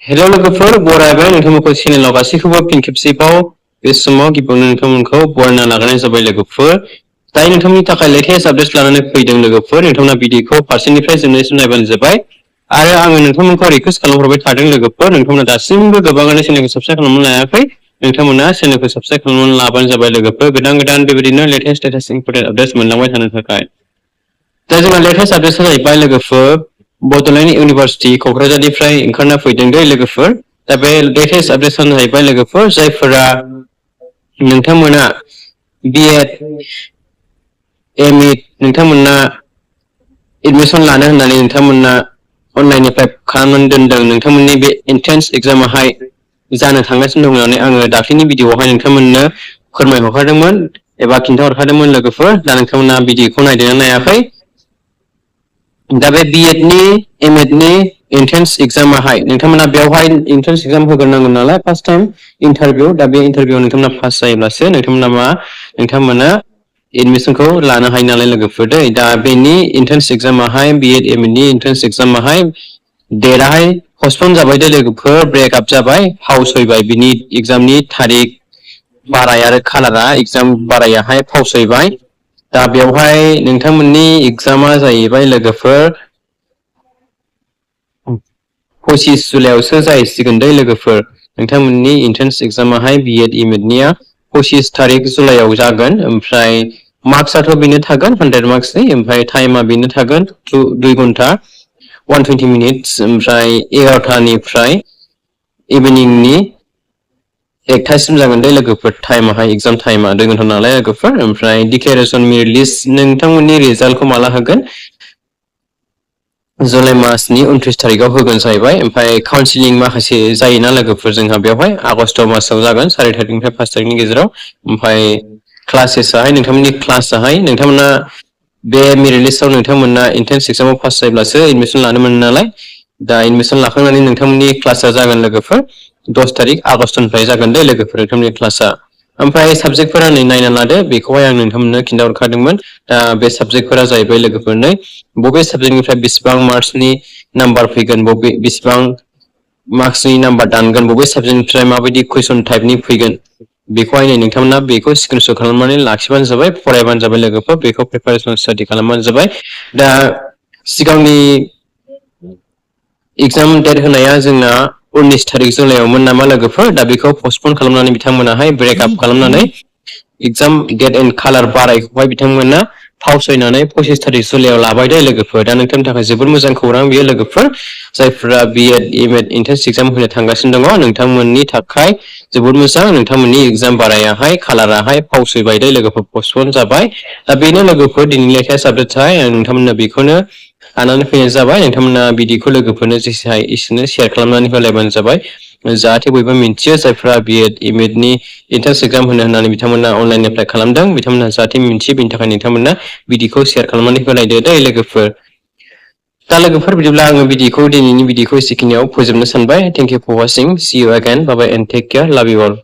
hello लोगोफोर बरायबाय नोंथांमोनखौ चेनेलाव गासैखौबो फिन खेबसेबाव बे समाव गिबियावनो नोंथांमोनखौ बरायना लाग्रोनाय जाबाय लोगोफोर दायो नोंथांनि थाखाय लेटेस्ट आपडेट्स लानानै फैदों लोगोफोर नोंथांमोना भिडिअखौ फारसेनिफ्राय जोबनायसिम नायबानो जाबाय आरो आङो नोंथांमोनखौ रिक्वेस्ट खालामहरबाय थादों लोगोफोर नोंथांमोना दासिमबो गोबाङानो चेनेलखौ साबस्क्राइब खालामनानै लायाखै नोंथांमोना चेनेलखौ साबस्क्राइब खालामनानै लाबानो जाबाय लोगोफोर गोदान बेबायदिनो लेटेस्ट इम्पर्टेन्ट आपडेट्स मोनलांबाय थानो थाखाय दा जोंहा लेटेस्ट आपडेट्सआ जाहैबाय लोगोफोर बड'लेण्ड इउनिभारसिटि क'क्राझारनिफ्राय ओंखारना फैदों दै लोगोफोर दा बे लेटेस्ट आपडेट्सआनो जाहैबाय लोगोफोर जायफोरा नोंथांमोना B.Ed M.Ed नोंथांमोना एडमिसन लानो होननानै नोंथांमोना अनलाइननिफ्राय खालामनानै दोनदों नोंथांमोननि बे एन्ट्रेन्स एग्जामाहाय जानो थांगासिनो दं होननानै आङो दाख्लैनि भिडिअआवहाय नोंथांमोननो फोरमायहरखादोंमोन एबा खिन्थाहरखादोंमोन लोगोफोर दा नोंथांमोना भिडिअखौ नायदोंना नायाखै दा बे B.Ed नि M.Ed नि एन्ट्रेन्स एग्जामाहाय नोंथांमोना बेवहाय एन्ट्रेन्स एग्जाम होग्रोनांगोन नालाय फार्स्ट टाइम इन्टारभिउ दा बे इन्टारभिउआव नोंथांमोना पास जायोब्लासो नोंथांमोना एडमिसनखौ लानो हायो नालाय लोगोफोर दै दा बेनि एन्ट्रेन्स एग्जामाहाय B.Ed M.Ed नि एन्ट्रेन्स एग्जामाहाय डेटआहाय पस्टपन जाबाय दे लोगोफोर ब्रेकआप जाबाय फावसयबाय बिनि एग्जामनि थारिख बाराय आरो खालारा एग्जाम बारायाहाय फावसयबाय दा बेवहाय नोंथांमोननि एग्जामा जाहैबाय लोगोफोर 25 जुलाइआवसो जाहैसिगोन दै लोगोफोर नोंथांमोननि एन्ट्रेन्स एग्जामाहाय B.Ed M.Ed निया 25 थारिख जुलाइआव जागोन ओमफ्राय मार्क्सआथ' बेनो थागोन 100 मार्क्सनि ओमफ्राय टाइमा बेनो थागोन 2 घन्टा 120 मिनिट्स ओमफ्राय 11टानिफ्राय इभिनिंनि 1टासिम जागोन दे लोगोफोर टाइमाहाय एग्जाम टाइमा 2 घन्टा नालाय लोगोफोर ओमफ्राय डिक्लेरेसन मेरिट लिस्ट नोंथांमोननि रिजाल्टखौ माला होगोन जुलाइ मासनि 29 थारिखआव होगोन जाहैबाय ओमफ्राय काउन्सिलिं माखासे जायोना लोगोफोर जोंहा बेवहाय आगस्ट मासाव जागोन 4 थारिखनिफ्राय 5 थारिखनि गेजेराव ओमफ्राय क्लासेसआहाय नोंथांमोननि क्लासआहाय नोंथांमोना बे मेरिट लिस्टआव नोंथांमोना एन्ट्रेन्स एग्जामाव पास जायोब्लासो एडमिसन लानो मोनो नालाय दा एडमिसन लाखांनानै नोंथांमोननि क्लासआ जागोन लोगोफोर 10 थारिख आगस्टनिफ्राय जागोन दे लोगोफोर नोंथांमोननि क्लासआ ओमफ्राय साबजेक्टफोरा नायना लादो बेखौहाय आं नोंथांमोननो खिन्थाहरखादोंमोन दा बे साबजेक्टफोरा जाहैबाय लोगोफोर बबे साबजेक्टनिफ्राय बेसेबां मार्क्सनि नाम्बार फैगोन बेसेबां मार्क्सनि नाम्बार दानगोन बबे साबजेक्टनिफ्राय माबायदि कुइसन टाइपनि फैगोन बेखौहाय नोंथांमोना बेखौ स्क्रिनशट खालामनानै लाखिबानो जाबाय फरायबानो जाबाय लोगोफोर बेखौ प्रिपारेसन स्टाडि खालामबानो जाबाय दा सिगांनि एग्जाम डेट होनाया जोंना 19 थारिख जुलाइआवमोन नामा लोगोफोर दा बेखौ पस्टपन खालामनानै बिथांमोनाहाय ब्रेकआप खालामनानै एग्जाम डेट एन्ड कालार बारायखौहाय बिथांमोना फावसयनानै 25 थारिख जुलाइआव लाबाय दे लोगोफोर दा नोंथांनि थाखाय जोबोद मोजां खौरां बियो लोगोफोर जायफोरा B.Ed M.Ed एन्ट्रेन्स एग्जाम होनो थांगासिनो दङ नोंथांमोननि थाखाय जोबोद मोजां नोंथांमोननि एग्जाम बारायाहाय कालाराहाय फावसयबाय दे लोगोफोर पस्टपन जाबाय दा बेनो लोगोफोर दिनैनि लेटेस्ट आपडेटआहाय आं नोंथांमोननो बेखौनो लानानै फैनाय जाबाय नोंथांमोना बिदिखौ लोगोफोरनो जेसे हायो एसेनो शेयार खालामनानै होलायबानो जाबाय जाहाथे बयबो मिन्थियो जायफ्रा B.Ed M.Ed नि एन्ट्रेन्स एग्जाम होननानै बिथांमोना अनलाइन एप्लाइ खालामदों बिथांमोना जाहाथे मिन्थियो बेनि थाखाय नोंथांमोना बिदिखौ शेयार खालामनानै होलायदो दै लोगोफोर दा लोगोफोर बिदिब्ला आङो दिनैनि भिडिअखौ एसेखिनियाव फोजोबनो सानबाय thank you for watching see you again bye bye and take care love you all